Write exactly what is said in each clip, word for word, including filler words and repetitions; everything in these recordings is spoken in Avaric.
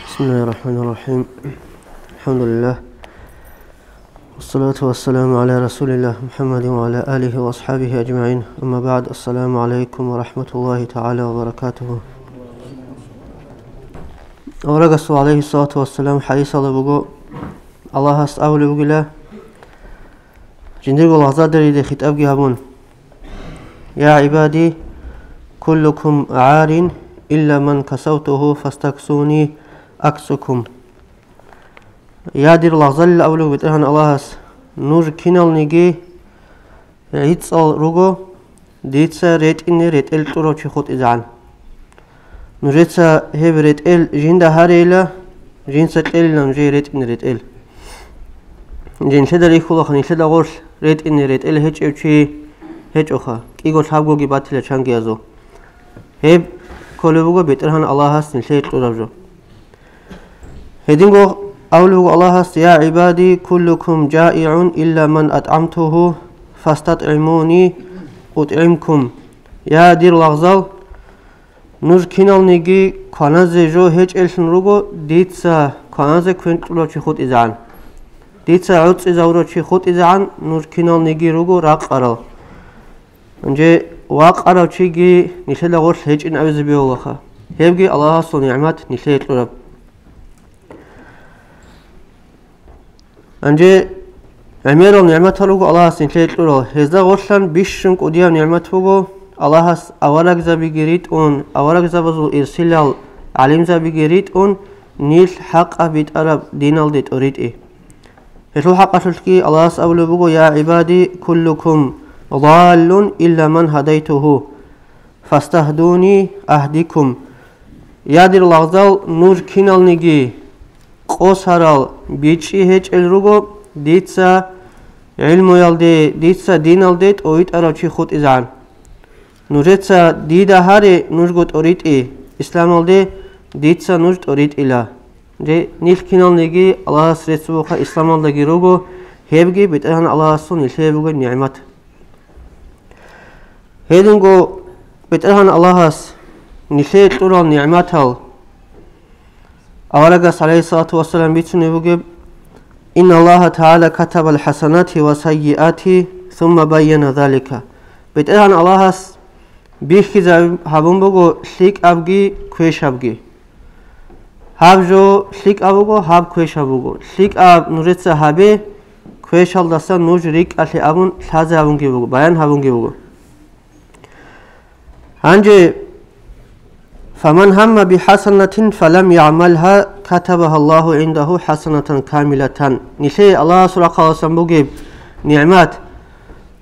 بسم الله الرحمن الرحيم. الحمد لله. والصلاة والسلام على رسول الله محمد وعلى آله وأصحابه أجمعين. أما بعد. السلام عليكم ورحمة الله تعالى وبركاته. Аварагасул, гӀалайгьиссалату вассалам, хӀадисалда буго, Аллагьас абулеб бугила, жиндирго лагъзадериде хитӀабги гьабун: «Я гӀибади, куллукум гӀарин, илла ман касавтуху, фастаксуни аксукум». Я дир лагъзалил, абулеб БетӀергьан Аллагьас, нуж киналниги гӀицӀал руго, дица ретӀине ретӀел кьурав чи хутӀизегӀан. Нужеца гьеб ретӀел жинда гьарейила, жинца кьелила нужее ретӀине ретӀел. Нилъеда рихьулаха, нилъеда гъорлъ ретӀине ретӀел гьечӀев чи гьечӀоха, кӀиго лъабгоги батила чангиязул. Гьеб кколеб буго БетӀергьан Аллагьас нилъее кьураб жо. Гьединго абулеб буго Аллагьас: «Я гӀибади, куллукум жаигӀун, илла ман атӀгӀамтуху, фастатӀгӀимуни утӀгӀимкум». Я дир лагъзал, нуж киналниги кваназе жо гьечӀеллъун руго, дица кваназе квен кьурав чи хутӀизегӀан. Дица гӀорцӀизавурав чи хутӀизегӀан, нуж киналниги руго ракъарал. Гьанже вакъарав чиги нилъеда гъорлъ гьечӀин абизе бегьулаха. Гьебги Аллагьасул нигӀмат нилъее кьураб. Гьанже гӀемерал нигӀматал руго Аллагьас нилъее кьурал. Гьезда гъорлъан бищун кӀудияв нигӀмат буго, Аллагьас аварагзабиги ритӀун, аварагзабазул ирсилал гӀалимзабиги ритӀун, нилъ хӀакъаб битӀараб диналде тӀоритӀи. Гьелъул хӀакъалъулъги Аллагьас абулеб буго: «Я гӀибади, куллукум даллун, илла ман гьадайтуху, фастагьдуни агьдикум». Я дир лагъзал, нуж киналниги къосарал, бичӀчӀи гьечӀел руго, дица гӀилмуялде, дица диналде тӀовитӀарав чи хутӀизегӀан. Нужеца дида гьаре нужго тӀоритӀи, исламалде дица нуж тӀоритӀила. Же, нилъ киналниги Аллагьас рецц бугоха исламалдаги руго, гьебги БетӀергьан Аллагьасул нилъее бугеб нигӀмат. Гьединго БетӀергьан Аллагьас нилъее кьурал нигӀматал аварагас, гӀалайгьиссалату вассалам, бицунеб бугеб: «Инна Аллагьа тагӀала катабал хӀасанати ва саййиати, сумма байяна залика». БетӀергьан Аллагьас бихьизаб гьабун буго лъикӀабги квешабги. Гьаб жо лъикӀаб буго, гьаб квешаб буго. ЛъикӀаб нужеца гьабе, квешалдаса нуж рикӀкӀалъе абун лъазе гьабунги буго, баян гьабунги буго. Гьанже: «Фаман гьамма бихӀасанатин фалам ягӀмалгьа, катабагьа Аллагьу гӀиндагьу хӀасанатан камилатан». Нилъее Аллагьасул рахъаласан бугеб нигӀмат: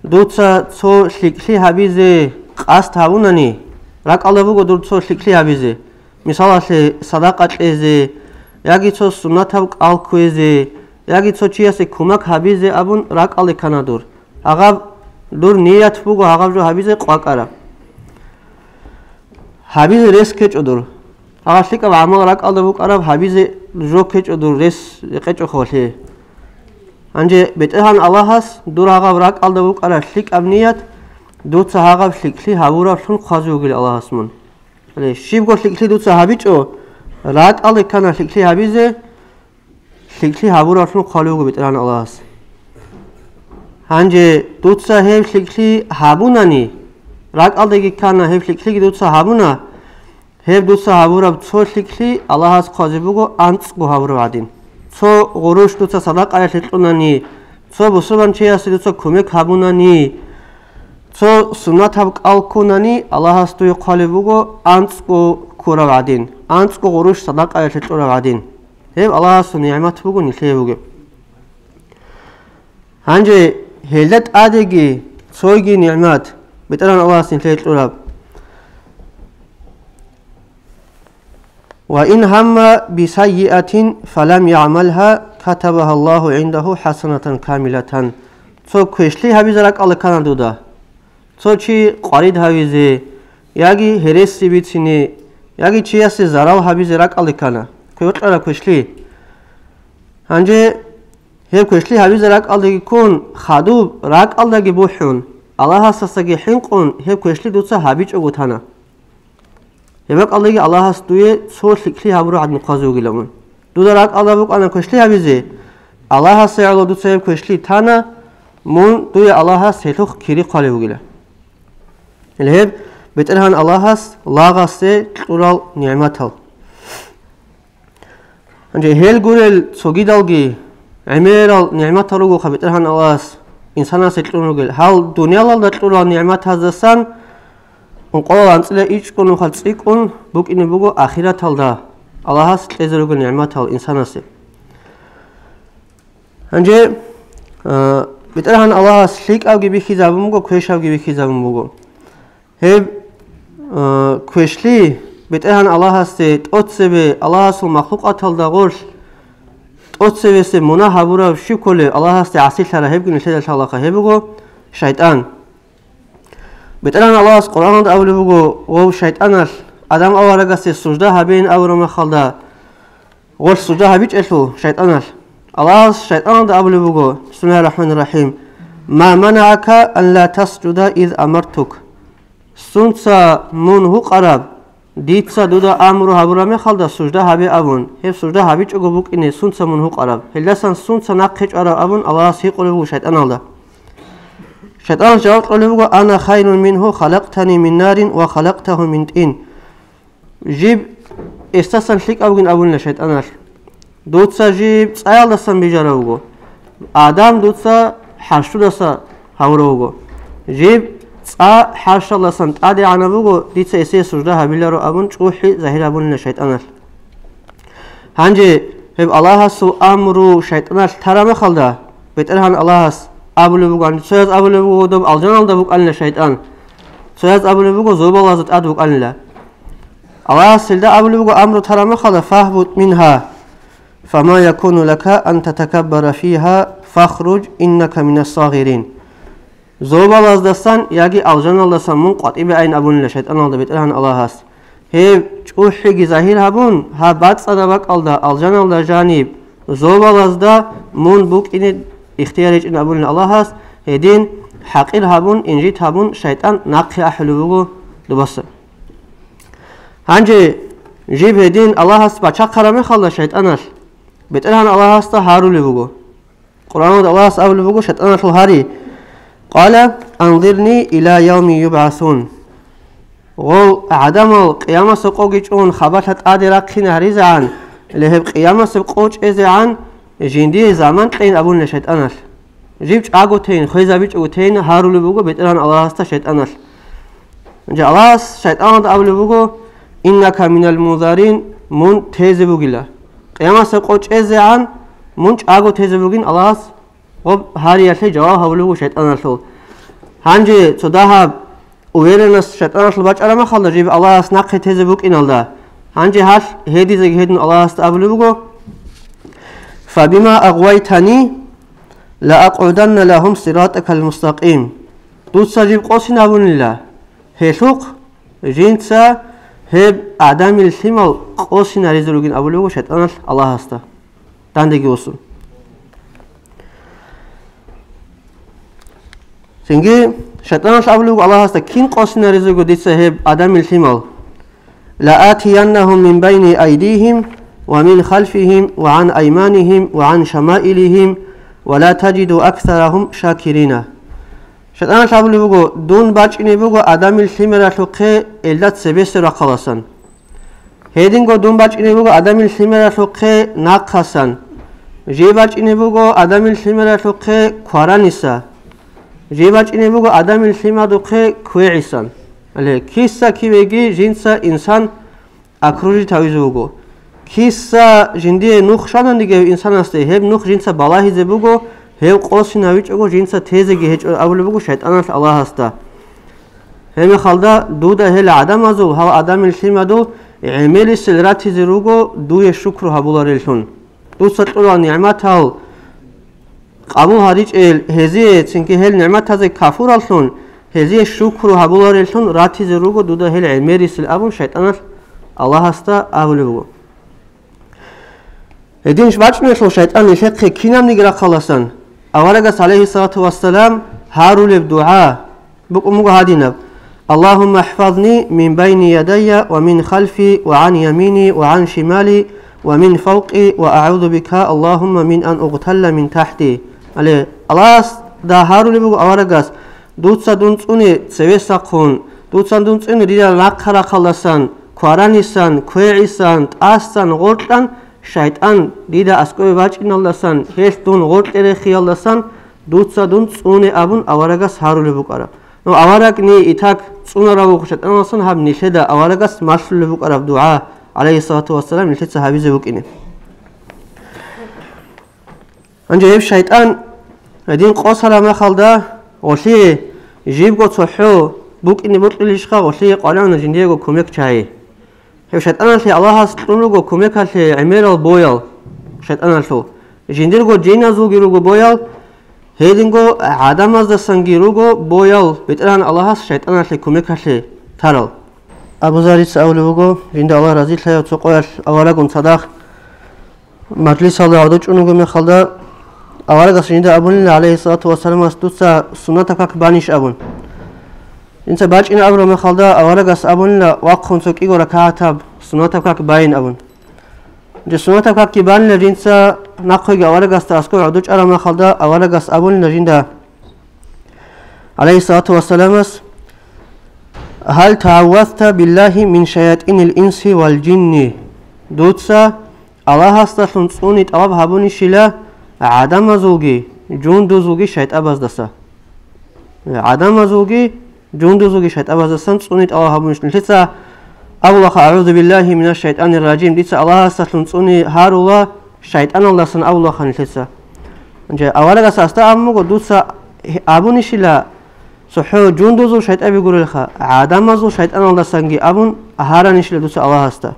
дуца цо лъикӀлъи гьабизе къасд гьабунани, ракӀалда буго дур цо лъикӀлъи гьабизе, мисалалъе, садакъа кьезе, яги цо суннатаб кӀал кквезе, яги цо чиясе кумек гьабизе абун ракӀалде ккана дур. Гьагъаб дур ният буго гьагъаб жо гьабизе къвакӀараб. Гьабизе рес ккечӀо дур. Гьагъаб лъикӀаб гӀамал ракӀалда букӀараб, гьабизе жо ккечӀо дур, рес рекъечӀо хвалъе. Гьанже БетӀергьан Аллагьас дур гьагъаб ракӀалда букӀараб лъикӀаб ният дуца гьагъаб лъикӀлъи гьабураблъун хъвазе вугил Аллагьас мун. Гьале, щибго лъикӀлъи дуца гьабичӀо, ракӀалде ккана лъикӀлъи гьабизе, лъикӀлъи гьабуравлъун хъвалев вуго БетӀергьан Аллагьас. Гьанже дуца гьеб лъикӀлъи гьабунани, ракӀалдеги ккана гьеб лъикӀлъиги дуца гьабуна, гьеб дуца гьабураб цо лъикӀлъи Аллагьас хъвазе буго анцӀго гьабураб гӀадин. Цо гъурущ дуца садакъаялъе кьунани, цо бусурбан чиясе дуца кумек гьабунани, цо суннатаб кӀал ккунани, Аллагьас дуе хъвалеб буго анцӀго ккураб гӀадин, анцӀго гъурущ садакъаялъе кьураб гӀадин. Гьеб Аллагьасул нигӀмат буго нилъее бугеб. Гьанже гьелда тӀадеги цойги нигӀмат БетӀергьан Аллагьас нилъее кьураб. «Ва ин гьамма бисаййиатин фалам ягӀмалгьа, катабагьа Аллагьу гӀиндагьу хӀасанатан камилатан». Цо квешлъи гьабизе ракӀалде ккана дуда. Цо чи къварид гьавизе, яги гьереси бицине, яги чиясе зарал гьабизе ракӀалде ккана. Квекъараб квешлъи. Гьанже гьеб квешлъи гьабизе ракӀалдеги ккун, хадуб ракӀалдаги бухӀун, Аллагьасдасаги хӀинкъун гьеб квешлъи дуца гьабичӀого тана. Гьеб бакӀалдаги Аллагьас дуе цо лъикӀлъи гьабураб гӀадин хъвазе вугилан мун. Дуда ракӀалда букӀана квешлъи гьабизе, Аллагьасе гӀоло дуца гьеб квешлъи тана, мун дуе Аллагьас гьелъухъ кири хъвалев вугила. Гьеб БетӀергьан Аллагьас лагъасе кьурал нигӀматал. Гьанже гьел гурел цогидалги гӀемерал нигӀматал ругоха БетӀергьан Аллагьас инсанасе кьун ругел. Гьал дуниялалда кьурал нигӀматаздасан ункъоялда анцӀила ичӀго нухалъ цӀикӀкӀун букӀине буго ахираталда Аллагьас кьезе ругел нигӀматал инсанасе. Гьанже, а, БетӀергьан Аллагьас лъикӀабги бихьизабун буго, квешабги бихьизабун буго. Гьеб, а, квешлъи БетӀергьан Аллагьасде тӀоцебе Аллагьасул махлукъаталда гъорлъ тӀоцебесеб мунагь гьабурав щив кколев, Аллагьасде гӀасилъарав, гьебги нилъеда лъалаха, гьеб буго шайтӀан. БетӀергьан Аллагьас Къуръаналда абулеб буго, гъов шайтӀаналъ Адам аварагасе сужда гьабеян абураб мехалда, гъолъ сужда гьабичӀелъул шайтӀаналъ. Аллагьас шайтӀаналда абулеб буго, бисмиллагьир рахӀманир рахӀим, «Ма манагӀака ан ла тасжуда из амартук?» Сунца мун гьукъараб, дица дуда амру гьабураб мехалда сужда гьабе абун, гьеб сужда гьабичӀого букӀине сунца мун гьукъараб, гьелдасан сунца нахъе чӀвараб абун Аллагьас гьикъулеб буго шайтӀаналда. ШайтӀаналъ жаваб кьолеб буго, «Ана хайрун мингьу, халакътани мин нарин ва халакътагьу мин тӀин». Жиб эсдасан лъикӀав вугин абунила шайтӀаналъ. Дуца жиб цӀаялдасан бижарав вуго. Адам дуца хӀарщудаса гьавурав вуго. Жиб цӀа хӀарщалдасан тӀадегӀанаб буго, дица эсие сужда гьабиларо абун чӀухӀи загьир гьабунила шайтӀаналъ. Гьанже гьеб Аллагьасул амру шайтӀаналъ тараб мехалда, БетӀергьан Аллагьас абулеб буго, гьанже цояз абулеб буго доб алжаналда букӀанила шайтӀан, цояз абулеб буго зобалазда тӀад букӀанила. Аллагьас гьелда абулеб буго амру тараб мехалда, «Фагьбут мингьа, фама якуну лака ан татакаббара фигьа, фахруж, иннака минас сагъирин». Зобалаздасан яги алжаналдасан мун къватӀибе айин абунила шайтӀаналда БетӀергьан Аллагьас. Гьеб чӀухӀиги загьир гьабун, гьаб бацӀцӀадаб бакӀалда алжаналда жаниб зобалазда мун букӀине ихтияр гьечӀин абунила Аллагьас, гьедин хӀакъир гьабун, инжит гьабун, шайтӀан нахъе ахӀулеб буго дубаса. Гьанже жиб гьедин Аллагьас бачахъараб мехалда шайтӀаналъ, БетӀергьан Аллагьасда гьарулеб буго. Къуръаналда Аллагьас абулеб буго шайтӀаналъул гьари, «Къала анзирни ила явми юбгӀасун». Гъов гӀадамал къиямасеб къоги чӀун хабалъа тӀаде рахъине гьаризегӀан, ле гьеб къиямасеб къо чӀезегӀан жиндие заман кьейин абунила шайтӀаналъ. Жиб чӀаго тейин, хвезабичӀого тейин гьарулеб буго БетӀергьан Аллагьасда шайтӀаналъ. Гьанже Аллагьас шайтӀаналда абулеб буго, «Иннака минал мунзарин», мун тезе бугила. Къиямасеб къо чӀезегӀан мун чӀаго тезе бугин Аллагьас гъоб гьариялъе жаваб гьабулеб буго шайтӀаналъул. Гьанже цо дагьаб уверенность шайтӀаналъул бачӀараб мехалда жиб Аллагьас нахъе тезе букӀиналда, гьанже гьалъ гьедизеги гьедин Аллагьасда абулеб буго, «Фабима агъвайтани, ла акъгӀуданна лагьум сиратакал мустакъим». Дуца жиб къосин абунила, гьелъухъ жинца гьеб гӀадамил лъимал къосинаризе ругин абулеб буго шайтӀаналъ Аллагьасда, дандеги усун. Цинги шайтӀаналъ абулеб буго Аллагьасда, кин къосинаризего дица гьеб гӀадамил лъимал? «Лаатияннагьум мин байни айдигьим ва мин халфигьим ва гӀан айманигьим ва гӀан шамаилигьим ва ла таджиду аксарагьум шакирина». ШайтӀаналъ абулеб буго, дун бачӀине буго гӀадамил лъимералъухъе элда цебесеб рахъаласан. Гьединго дун бачӀине буго гӀадамил лъимералъухъе нахъасан. Жиб бачӀине буго гӀадамил лъимералъухъе квараниса. Жиб бачӀине буго гӀадамил лъимадухъе квегӀисан. Гьале, киса-кивеги жинца инсан окружить гьавизе вуго. Киса жиндие нух щвананигев инсанасде, гьеб нух жинца балагьизе буго, гьев къосинавичӀого жинца тезеги гьечӀо абулеб буго шайтӀаналъ Аллагьасда. Гьебмехалда дуда гьел гӀадамазул, гьал гӀадамил лъимадул гӀемерисел ратизе руго дуе шукру гьабулареллъун. Дуца кьурал нигӀматал къабул гьаричӀел гьезие, цинги гьел нигӀматазе кафураллъун, гьезие шукру гьабулареллъун ратизе руго дуда гьел гӀемерисел абун шайтӀаналъ Аллагьасда абулеб буго. Гьедин бачӀунелъул шайтӀан нилъехъе кинабниги рахъаласан, аварагас, гӀалайгьиссалату вассалам, гьарулеб дугӀа букӀун буго гьадинаб: اللهم احفظني من بين يدي ومن خلفي وعن يميني وعن شمالي ومن فوقي وأعوذ بك اللهم من أن أغتال من تحتي. Гьале Аллагьасда гьарулеб буго аварагас: «Дуца дун цӀуне цевесахъун, дуца дун цӀуне дида нахъа рахъалдасан, кваранисан, квегӀисан, тӀасан, гъоркьан, шайтӀан дида аскӀове бачӀиналдасан, гьелъ дун гъоркье рехиялдасан дуца дун цӀуне», — абун аварагас гьарулеб букӀараб. Ну, аварагни итак цӀунарав вуго шайтӀаналдасан, гьаб нилъеда аварагас малъулеб букӀараб дугӀа, гӀалайгьиссалату вассалам, нилъеца гьабизе букӀине. Гьанже гьеб шайтӀан гьедин къосараб мехалда, гъолъие жибго цохӀо букӀине бокьулищха гъолъие къваригӀуна жиндиего кумекчагӀи? Гьев шайтӀаналъе Аллагьас кьун руго кумекалъе гӀемерал боял шайтӀаналъул, жиндирго жиназулги руго боял, гьединго гӀадамаздасанги руго боял БетӀергьан Аллагьас шайтӀаналъе кумекалъе тарал. Абу Зарица абулеб буго, жинда Аллагь разилъаяв, цо къоялъ аварагун цадахъ мажлисалда гӀодов чӀун вуго мехалда, аварагас жинда абунила, гӀалайгьиссалату вассаламас: «Дуца суннатаб как банищ?» — абун. Жинца бачӀина абураб мехалда, аварагас абунила: «Вахъун цо кӀиго ракагӀатаб суннатаб как байин», — абун. Жо суннатаб какги банила жинца, нахъеги аварагасда аскӀов гӀодов чӀараб мехалда, аварагас абунила жинда, гӀалайгьиссалату вассаламас: «Гьал тагӀаввазта биллагьи мин шаятӀинил инси вал жинни?» Дуца Аллагьасдалъун цӀуни тӀалаб гьабунищила гӀадамазулги жундузулги шайтӀабаздаса? ГӀадамазулги жундузулги шайтӀабаздасан цӀуни тӀалаб гьабунищ нилъеца абулаха: «АгӀузу биллагьи минаш шайтӀанир ражим», дица Аллагьасдалъун цӀуни гьарула шайтӀаналдасан абулаха нилъеца. Гьанже аварагас асда абун буго: «Дуца гье-, абунищила цохӀо жундузул шайтӀаби гурелха, гӀадамазул шайтӀаналдасанги», — абун гьаранищила дуца Аллагьасда.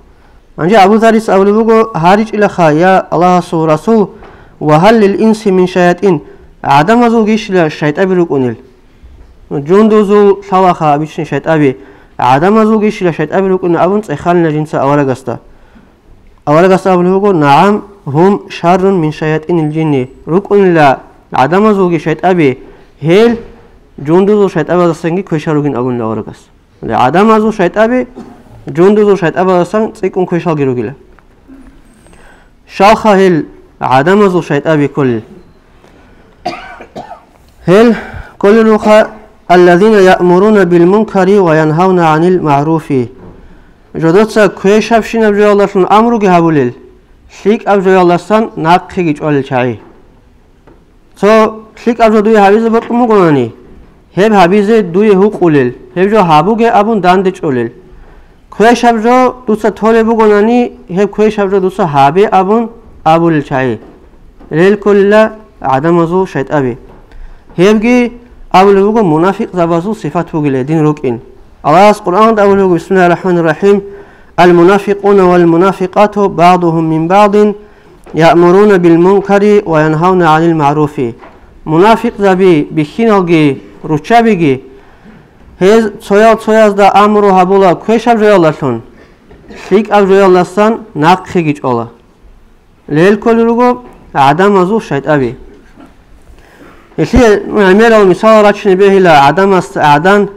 Гьанже Абу Зарис абулеб буго: «ГьаричӀилаха, я Аллагьасул Расул, ва гьал лил инси мин шаятӀин, гӀадамазулгищила шайтӀаби рукӀунел? Жундузул лъалаха обычный шайтӀаби, гӀадамазулгищила шайтӀаби рукӀунел?» — абун цӀеханила жинца аварагасда. Аварагас абулеб буго: «НагӀам, гьум шаррун мин шаятӀинил жинни». РукӀунила гӀадамазулги шайтӀаби, гьел жундузул шайтӀабаздасанги квешал ругин абунила аварагас. ГӀадамазул шайтӀаби жундузул шайтӀабаздасан цӀикӀкӀун квешалги ругила. Щалха гьел гӀадамазул шайтӀаби кколел? Гьел кколел руха: «Аллазина яъмуруна бил мункари ва янгьавна гӀанил магӀруфи». Жодоца квешабщинаб жоялдалъун амруги гьабулел, лъикӀаб жоялдасан нахъеги чӀвалел чагӀи. Цо лъикӀаб жо дуе гьабизе бокьун бугонани, гьеб гьабизе дуе гьукъулел, гьеб жо гьабуге абун данде чӀолел. Квешаб жо дуца толеб бугонани, гьеб квешаб жо дуца гьабе абун абулел чагӀи. Гьел кколила гӀадамазул шайтӀаби. Гьебги абулеб буго мунафикъзабазул сипат бугила дин рукӀин. Аллагьас Къуръанда абулеб буго: «Бисмиллагьир рахӀманир рахӀим. Ал-мунафикъуна вал-мунафикъату багӀдугьум мин багӀдин, яъмуруна бил мункари ва янгьавна гӀанил магӀруфи». Мунафикъзаби бихьиналги руччабиги, гьез цоял-цоязда амру гьабула квешаб жоялдалъун, лъикӀаб жоялдасан нахъеги чӀвала. Гьел кколел руго гӀадамазул шайтӀаби. Гьелъие, ну, гӀемерал мисал рачине бегьила гӀадамас гӀадан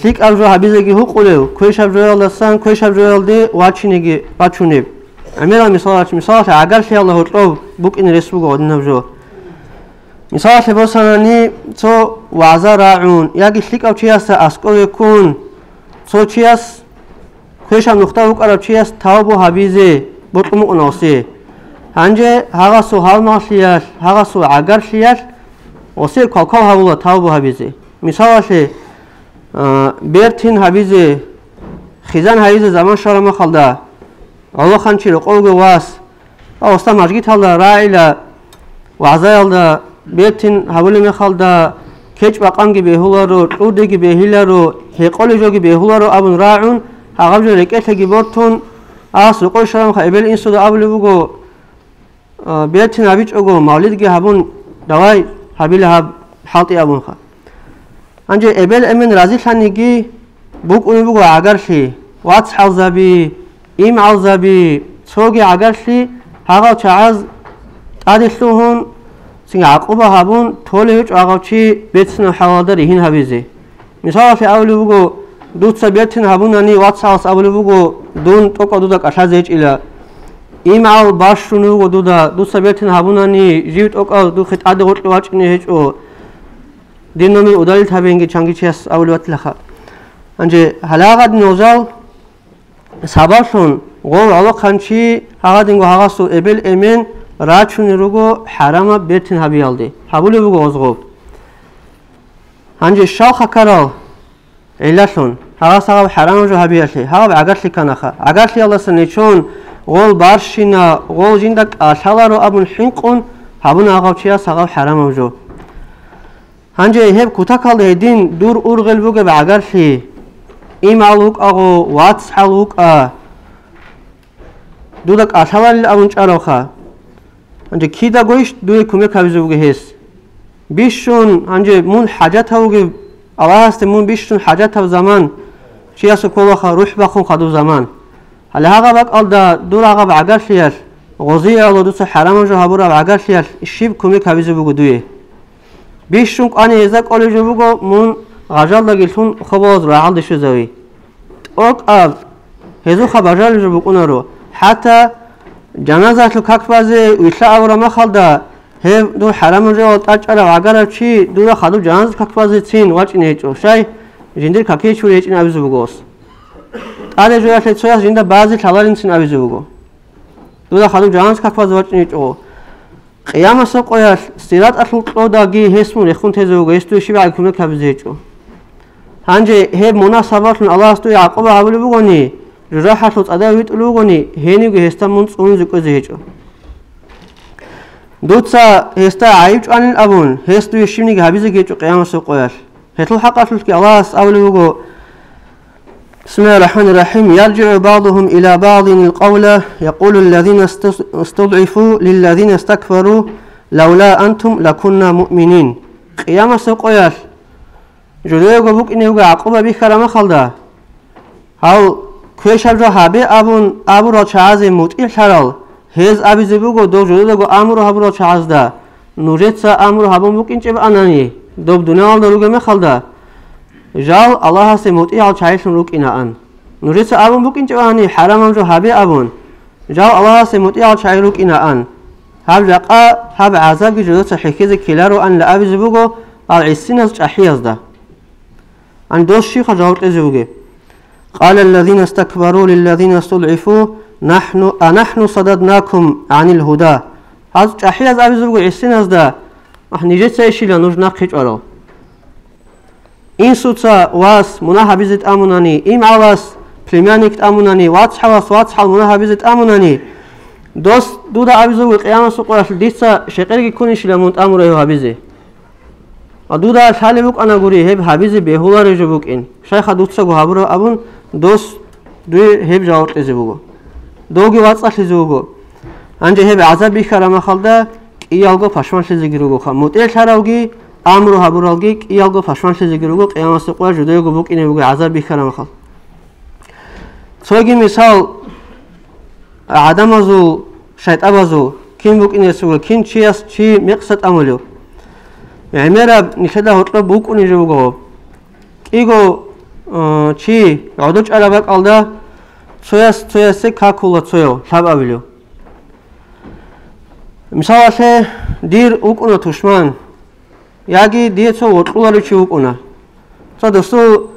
лъикӀаб жо гьабизеги гьукъулев, квешаб жоялдасан квешаб жоялде вачинеги вачунеб. ГӀемерал мисал рач-, мисалалъе, гӀагарлъиялда гьоркьоб букӀине рес буго гьадинаб жо. Мисалалъе босанани, цо вагӀза рагӀун яги лъикӀав чиясда аскӀове ккун, цо чияс, квешаб нухда вукӀарав чияс тавбу гьабизе бокьун букӀуна гъосие. Гьанже гьагъасул гьалмагълъиялъ, гьагъасул гӀагарлъиялъ гъосие квалквал гьабула тавбу гьабизе. Мисалалъе, а, бертин гьабизе, хизан гьабизе заман щвараб мехалда, гӀолохъанчи рокъовго вас, ва гъосда мажгиталда рагӀила, вагӀзаялда бертин гьабулеб мехалда, кечӀ-бакъанги бегьуларо, кьурдеги бегьиларо, гьекъолеб жоги бегьуларо абун рагӀун, гьагъаб жо рекӀелъеги бортун, гьас рокъове щвараб мехалъ эбел-инсуда абулеб буго, а, бертин гьабичӀого, мавлидги гьабун, давай гьабила гьаб хӀалтӀи абунха. Гьанже эбел-эмен разилъаниги букӀунеб буго гӀагарлъи, вацгӀалзаби, имгӀалзаби, цоги гӀагарлъи, гьагъал чагӀаз тӀаде лъугьун, цинги гӀакъуба гьабун, толеб гьечӀо гьагъав чи бецинаб хӀалалда ригьин гьабизе. Мисалалъе абулеб буго, дуца бертин гьабунани, вацгӀалас абулеб буго, дун тӀокӀав дуда кӀалъазе гьечӀила. ИмгӀал бащун вуго дуда, дуца бертин гьабунани, жив тӀокӀав духъе тӀаде гъоркье вачӀине гьечӀо. Дир номер удалить гьабеинги чанги чияс абулеб батилаха. Гьанже гьалагъадин гъозал сабаблъун гъов гӀолохъанчи гьагъадинго гьагъасул эбел-эмен рачунел руго хӀарамаб бертин гьабиялде, гьабулеб буго гъозгъоб. Гьанже щал хакарал гӀиллалъун гьагъас гьагъаб хӀарамаб жо гьабиялъе, гьагъаб гӀагарлъи кканаха. ГӀагарлъиялдаса нечон гъол барщина, гъол жинда кӀалъаларо абун хӀинкъун гьабуна гьагъав чияс гьагъаб хӀарамаб жо. Гьанже гьеб кутакалда гьедин дур ургъел бугеб гӀагарлъи, имгӀал вукӀагъо, вацгӀал вукӀа, дуда кӀалъаларил абун чӀаравха. Гьанже кидагойищ дуе кумек гьабизе буго гьес? Бищун, гьанже мун хӀажатав вугев, Аллагьасде мун бищун хӀажатав заман, чиясул кколаха рухӀ бахъун хадув заман. Гьале гьагъаб бакӀалда дур гьагъаб гӀагарлъиялъ, гъозиялъ дуца хӀарамаб жо гьабураб гӀагарлъиялъ щиб кумек гьабизе буго дуе? Бищун кӀвани гьезда кӀолеб жо буго мун гъажалдаги лъун хобалаз рагӀалде щвезави. ТӀокӀаб гьезухъа бажараб жо букӀунаро. ХӀатта жаназалъул как базе вилълъа абураб махалда, гьев дур хӀарамаб жоялда тӀачӀарав гӀагарав чи дуда хадуб жаназа как базецин вачӀине гьечӀо, щай жиндир какие чури гьечӀин абизе буго ос. ТӀаде жоялъе цояс жинда базе лъаларинцин абизе буго. Дуда хадуб жаназа как базе вачӀине гьечӀо. Къиямасеб къоялъ сираталъул кьодаги гьес мун рехун тезе вуго, гьес дуе щиб гӀаги кумек гьабизе гьечӀо. Гьанже гьеб мунагь сабаблъун Аллагьас дуе гӀакъуба гьабулеб бугони, жужахӀалъул цӀадав витӀулев вугони, гьенивги гьесда мун цӀунизе кӀвезе гьечӀо. Дуца гьесда гӀайиб чӀванин абун, гьес дуе щибниги гьабизе гьечӀо къиямасеб къоялъ. Гьелъул хӀакъалъулъги Аллагьас абулеб буго, بسم الله الرحمن الرحيم. يرجع بعضهم إلى بعض القول يقول الذين است-، استضعفوا للذين استكبروا لولا أنتم لكنا مؤمنين. Къиямасеб къоялъ жидеего букӀине буго гӀакъуба бихьараб махалда, гьал квешаб жо гьабе абун абурал чагӀазе мутӀигӀлъарал, гьез абизе буго дов жидедаго амру гьабурал чагӀазда, нужеца амру гьабун букӀинчӀеб анани, доб дуниялалда ругеб мехалда, жал Аллагьасе мутӀигӀал чагӀилъун рукӀинаан. Нужеца абун букӀинчӀебани хӀарамаб жо гьабе абун, жал Аллагьасе мутӀигӀал чагӀи рукӀинаан. Гьаб жакъа гьаб гӀазабги жидеца хӀехьезе ккелароанила абизе буго гьал гӀисиназ чӀахӀиязда. Ан дос щибха жаваб кьезе бугеб? قال الذين استكبروا للذين استضعفوا نحن، أنحن صددناكم عن الهدى. Гьаз чӀахӀияз абизе буго гӀисиназда, Агь, нижецайищила нуж нахъе чӀварал? Инсуца вас мунагь гьабизе тӀамунани, имгӀалас племянник тӀамунани, вацгӀалас вацгӀал мунагь гьабизе тӀамунани, дос дуда абизе буго къиямасул къоялъ дица щекъерги ккунищила мун тӀамурав гьабизе. Ва дуда лъалеб букӀана гури гьеб гьабизе бегьулареб жо букӀин, щайха дуцаго гьабураб абун, дос дуе гьеб жаваб кьезе буго. Довги вацӀцӀалъизе вуго. Гьанже гьеб гӀазаб бихьараб махалда кӀиялго пашманлъизеги ругоха. МутӀигӀлъаравги, амру гьабуралги кӀиялго пашманлъизеги руго къиямасеб къоялъ жидеего букӀине буго гӀазаб бихьараб махал. Цоги мисал, гӀадамазул, шайтӀабазул, кин букӀинесего, кин чияс чи мекъса тӀамулев. ГӀемераб нилъеда гьоркьоб букӀунеб жо буго. КӀиго, э, чи гӀодор чӀараб бакӀалда цояс цоясе какула цояв лъабабилев. Мисалалъе, дир вукӀуна тушман, яги дие цо вокьуларев чи вукӀуна. Цо досул,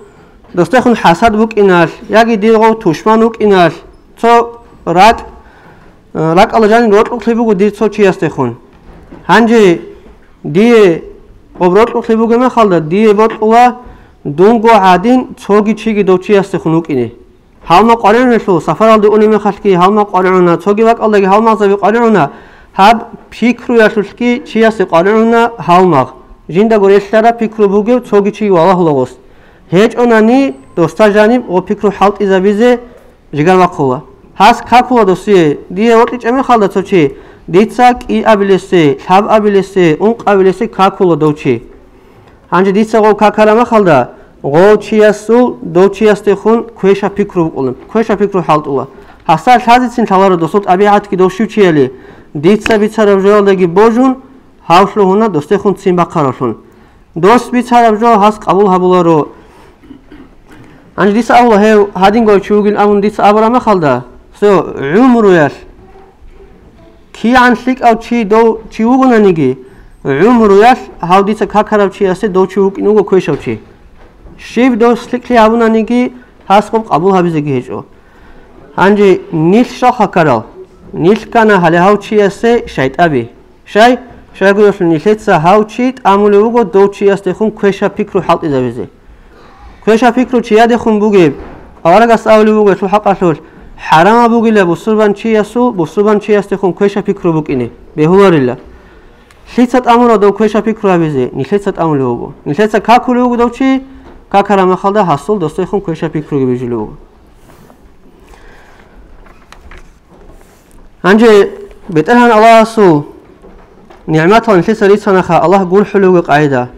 досдехун хӀасад букӀиналъ, яги дир гъов тушман вукӀиналъ, цо ракӀ, э, ракӀалда жаниб рокьулъи буго дир цо чиясдехун. Гьанже дие гъоб рокьулъи бугеб мехалда, дие бокьула дунго гӀадин цоги чиги дов чиясдехун вукӀине. Гьалмагъ къваригӀуналъул, сапаралде унеб мехалъги гьалмагъ къваригӀуна, цоги бакӀалдаги гьалмагъзаби къваригӀуна, гьаб пикруялъулъги чиясе къваригӀуна гьалмагъ. Жиндаго релълъараб пикру бугев цоги чи валагьула гъос. ГьечӀонани, досда жаниб гъо пикру хӀалтӀизабизе жигар бахъула. Гьас какула досие, дие вокьичӀеб мехалда цо чи, дица кӀиабилесе, лъабабилесе, ункъабилесе какула дов чи. Гьанже дица гъов какараб мехалда, гъов чиясул дов чиясдехун квеша пикру букӀула, квеша пикру хӀалтӀула. Гьасда лъазецин лъаларо досул тӀабигӀатги дов щив чияли, дица бицараб жоялдаги божун, гьав лъугьуна досдехун ццин бахъаравлъун. Дос бицараб жо гьас къабул гьабуларо, Гьанже дица абула гьев гьадинго чи вугин абун дица абураб мехалда, цо гӀумруялъ кигӀан лъикӀав чи дов чи вугонаниги, гӀумруялъ гьав дица какарав чиясе дов чи вукӀин вуго квешав чи. Щиб дос лъикӀлъи гьабунаниги, гьас гъоб къабул гьабизеги гьечӀо. Гьанже нилъ щал какарал, нилъ ккана гьале гьав чиясе шайтӀаби. Щай? Щайгурелъул нилъеца гьав чи тӀамулев вуго дов чиясдехун квешаб пикру хӀалтӀизабизе. Квешаб пикру чиядехун бугеб, аварагас абулев вуго гьелъул хӀакъалъулъ, хӀарамаб бугила бусурбан чиясул бусурбан чиясдехун квешаб пикру букӀине, бегьуларила. Лъица тӀамурав дов квешаб пикру гьабизе? Нилъеца тӀамулев вуго. Нилъеца какулев вуго дов чи, какараб мехалда гьасул досдехун квешаб пикруги бижулев вуго. Гьанже БетӀергьан Аллагьасул нигӀматал нилъеца рицанаха Аллагь гурхӀулевги къагӀида.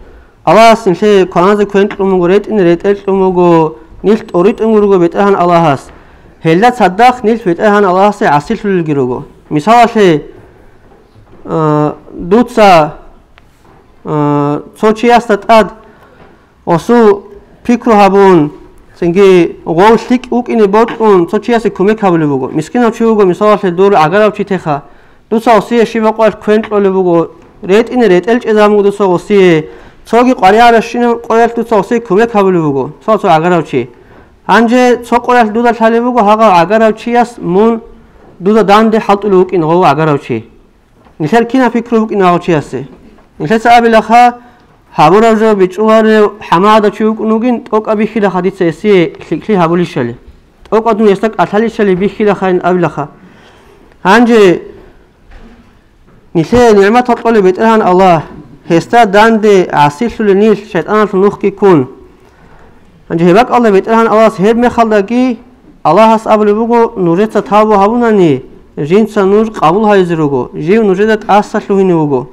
Аллагьас нилъее кваназе квен кьун буго, ретӀине ретӀел кьун буго, нилъ тӀоритӀун руго БетӀергьан Аллагьас. Гьелда цадахъ нилъ БетӀергьан Аллагьасе гӀасилъулелги руго. Мисалалъе, а, дуца, а, цо чиясда тӀад гъосул пикру гьабун, цинги гъов лъикӀ вукӀине бокьун, цо чиясе кумек гьабулеб буго. Мискинав чи вуго, мисалалъе, дур гӀагарав чи теха. Дуца гъосие щибаб къоялъ квен кьолеб буго, ретӀине ретӀел чӀезабун буго дуца гъосие, цоги къваригӀаращинаб къоялъ дуца гъосие кумек гьабулеб буго, мисал, цо гӀагарав чи. Гьанже цо къоялъ дуда лъалеб буго, гьагъав гӀагарав чияс мун дуда данде хӀалтӀулев вукӀин гъов гӀагарав чи. Нилъер кинаб пикру букӀин гьав чиясе? Нилъеца абилаха, гьабураб жо бичӀчӀуларев хӀамагӀадав чи вукӀун вугин, тӀокӀаб бихьилаха дица гьесие лъикӀлъи гьабулищали. ТӀокӀаб дун гьесда кӀалъалищали бихьилахайин абилаха. Гьанже нилъее нигӀматал кьолеб БетӀергьан Аллагь, гьесда данде гӀасилъулел нилъ шайтӀаналъул нухги ккун. Гьанже гьеб бакӀалда БетӀергьан Аллагьас гьеб мехалдаги Аллагьас абулеб буго, нужеца тавбу гьабунани, жинца нуж къабул гьайизе руго, жив нужеда тӀаса лъугьине вуго.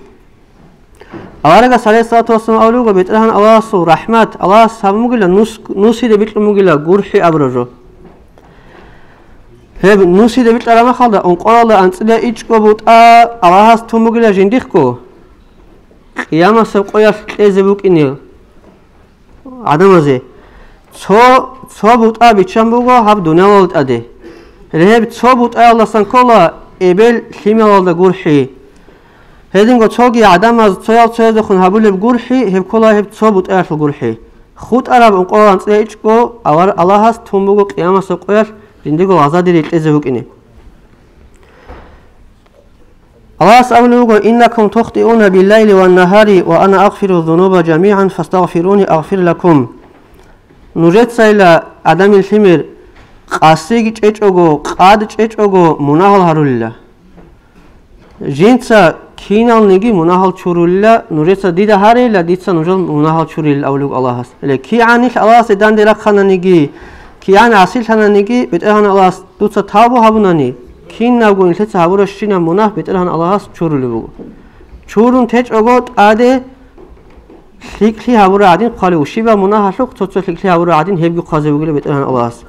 Аварагас, гӀалайгьиссалату вассалам, абулеб буго, БетӀергьан Аллагьасул рахӀмат, Аллагьас гьабун бугила нус-, нусида бикьун бугила гурхӀи абураб жо. Гьеб нусида бикьараб мехалда, ункъоялда анцӀила ичӀго бутӀа Аллагьас тун бугила жиндихъго, къиямасеб къоялъ кьезе букӀинел гӀадамазе. Цо, цо бутӀа биччан буго гьаб дуниялалда тӀаде. Гьеб цо бутӀаялдасан ккола эбел лъималалда гурхӀи. Гьединго цоги гӀадамаз цоял-цояздехун гьабулеб гурхӀи, гьеб ккола гьеб цо бутӀаялъул гурхӀи. ХутӀараб ункъоялда анцӀила ичӀго авар-, Аллагьас тун буго къиямасеб къоялъ жиндиего гъазадире кьезе букӀине. Аллагьас абулеб буго: «Иннакум тухтиуна биллайли ваннагьари ва ана агъфиру зунуба жамигӀан фастагъфируни агъфир лакум». Нужецайила, гӀадамил лъимер, къасиги чӀечӀого, къад чӀечӀого мунагьал гьарулила. Жинца киналниги мунагьал чурулила, нужеца дида гьарейила, дица нужал мунагьал чурилила, абулеб Аллагьас. Гьеле кигӀан нилъ Аллагьасе данде рахъананиги, кигӀан гӀасилъананиги, БетӀергьан Аллагьас дуца тавбу гьабунани, кинабго нилъеца гьабуращинаб мунагь БетӀергьан Аллагьас чурулеб буго. Чурун течӀого тӀаде лъикӀлъи гьабураб гӀадин хъвалев, щибаб мунагьалъухъ цо-цо лъикӀлъи гьабураб гӀадин гьебги хъвазе бугила БетӀергьан Аллагьас.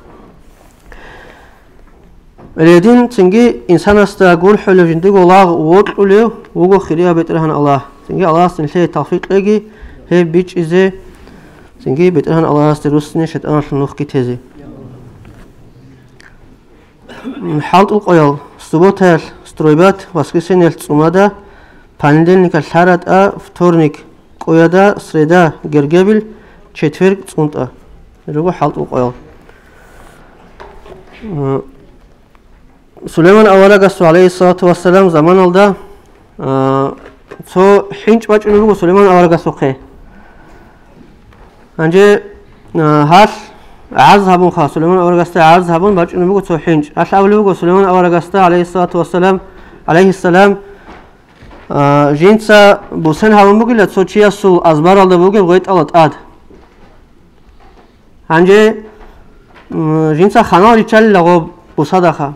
Гьедин цинги инсанасда гурхӀулев жиндиего лагъ вокьулев вуго хирияб БетӀергьан Аллагь. Цинги Аллагьас нилъее тавфикъ кьеги гьеб бичӀчӀизе, цинги БетӀергьан Аллагьасде руссине шайтӀаналъул нухги тезе. ХӀалтӀул къоял: субботаялъ стройбат, воскресеньялъ цӀумада, понедельникалъ лъаратӀа, вторник къояда, среда гергебил, четверг цӀунтӀа. Руго хӀалтӀул къоял. Сулайман аварагасул, гӀалайгьиссалату вассалам, заманалда, а, цо хӀинчӀ бачӀунеб буго Сулайман аварагасухъе. Гьанже, а, гьалъ гӀарз гьабунха, Сулайман аварагасда гӀарз гьабун бачӀунеб буго цо хӀинчӀ. Гьалъ абулеб буго Сулайман аварагасда, гӀалайгьиссалату вассалам, гӀалайгьиссалам, а, жинца бусен гьабун бугила цо чиясул азбаралда бугеб гъветӀала тӀад. Гьанже, м, жинца ханал риччалила гъоб бусадаха.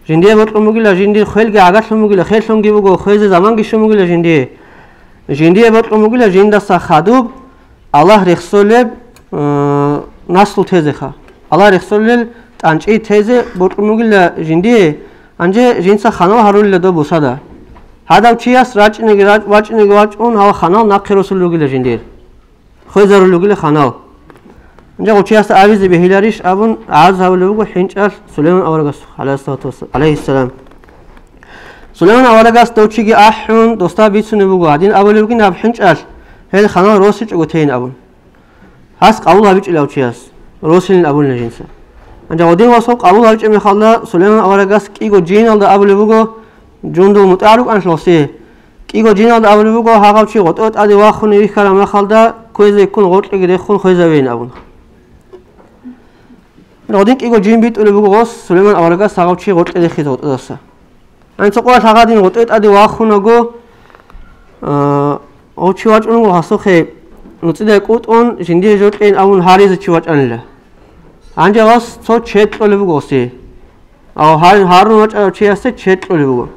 Жиндие бокьун бугила, жиндир хвелги гӀагарлъун бугила, херлъунги буго, хвезе заманги щун бугила жиндие. Жиндие бокьун бугила жиндаса хадуб, Аллагь рехсолеб, м, наслу тезеха. Аллагь рехсолел тӀанчӀи тезе бокьун бугила жиндие, гьанже жинца ханал гьарулила доб бусада. Гьадав чияс рачӀинеги рач-, вачӀинеги вачӀун, гьал ханал нахъе росулел ругила жиндир. Хвезарулел ругила ханал. Гьанже гъов чиясда абизе бегьиларищ абун гӀарз гьабулеб буго хӀинчӀалъ Сулайман аварагасухъе, гӀалайгьиссалату вассалам, гӀалайгьиссалам. Сулайман аварагас дов чиги ахӀун, досда бицунеб буго, гьадин абулеб бугин гьаб хӀинчӀалъ, гьел ханал росичӀого тейин абун. Гьас къабул гьабичӀила гъов чияс, росилин абулин жинца. Гьанже гъодин васов къабул гьабичӀеб мехалда, Сулайман аварагас кӀиго жиналда абулеб буго, жундул мутӀигӀ рукӀанлъ гъосие. КӀиго жиналда абулеб буго, гьагъав чи гъотӀое тӀаде вахун вихьараб мехалда, кквезе ккун гъоркьеги рехун хвезавейин абун. Гъодин кӀиго жин битӀулеб буго гъос, Сулайман аварагас гьагъав чи гъоркье рехизе гъотӀодаса. Гьанже цо къоялъ гьагъадин гъотӀое тӀаде вахунаго, а, гъов чи вачӀун вуго гьасухъе, нуцӀидай кӀутӀун, жиндие жо кьейин абун гьаризе чи вачӀанила. Гьанже гъос цо чед кьолеб буго гъосие. Ав гьар-, гьарун вачӀарав чиясда чед кьолеб буго.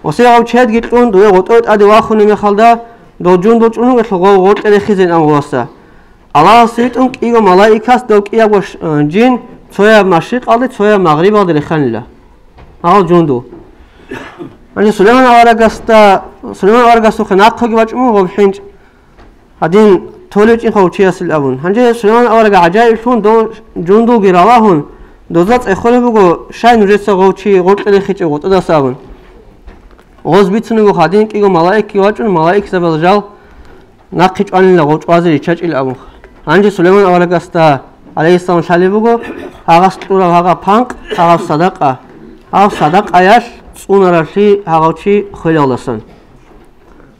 Гъосие гъов чедги кьун, дуе гъотӀое тӀаде вахунеб мехалда, дол жундул чӀун вугелъул гъов гъоркье рехизейин абун гъосда. Аллагьас витӀун кӀиго малаикас дов кӀиябго ш-, э, жин цояб машрикъалде, цояб магърибалде реханила. Гьал жундул. Гьанже Сулайман аварагасда, Сулайман аварагасухъе нахъеги вачӀун вуго гъоб хӀинчӀ. Гьадин толев чӀинха гъов чиясил абун. Гьанже Сулайман авараг гӀажаиблъун дов жундулги ралагьун, дозда цӀехолеб буго, щай нужеца гъов чи гъоркье рехичӀеб гъотӀодаса абун. Гъоз бицунеб буго гьадин кӀиго малаикги вачӀун, малаикзабаз жал нахъе чӀванила гъов чӀвазе риччачӀил абунха. Гьанже Сулайман аварагасда, гӀалайгьиссалам, лъалеб буго, гьагъас кьураб гьагъаб панкъ, гьагъаб садакъа, гьаб садакъаялъ цӀунараблъи гьагъав чи хвелалдасан.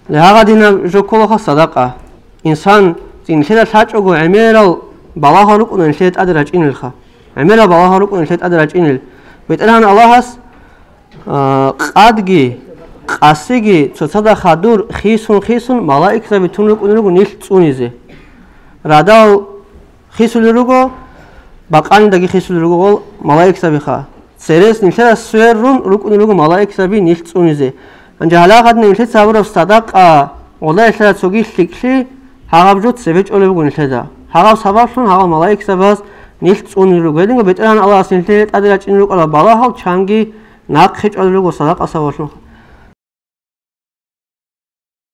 Гьагъадинаб жо кколаха садакъа. Инсан нилъеда лъачӀого гӀемерал балагьал рукӀуна нилъеда тӀаде рачӀинелха. ГӀемерал балагьал рукӀуна нилъеда тӀаде рачӀинел. БетӀергьан Аллагьас, а, къадги, къасиги, цоцазда хадур хисун-хисун малаикзаби тун рукӀунел руго нилъ цӀунизе. Радал хисулел руго, бакъанидаги хисулел руго гъол малаикзабиха. Церес нилъеда сверун рукӀунел руго малаикзаби нилъ цӀунизе. Гьанже гьалагъадин нилъеца гьабураб садакъа, гъолда нилъеда цоги лъикӀлъи, гьагъаб жо цебе чӀолеб буго нилъеда. Гьагъаб сабаблъун гьагъал малаикзабаз нилъ цӀунел руго. Гьединго БетӀергьан Аллагьас нилъее тӀаде рачӀинел рукӀарал балагьал чанги нахъе чӀвалел руго садакъа сабаблъунха.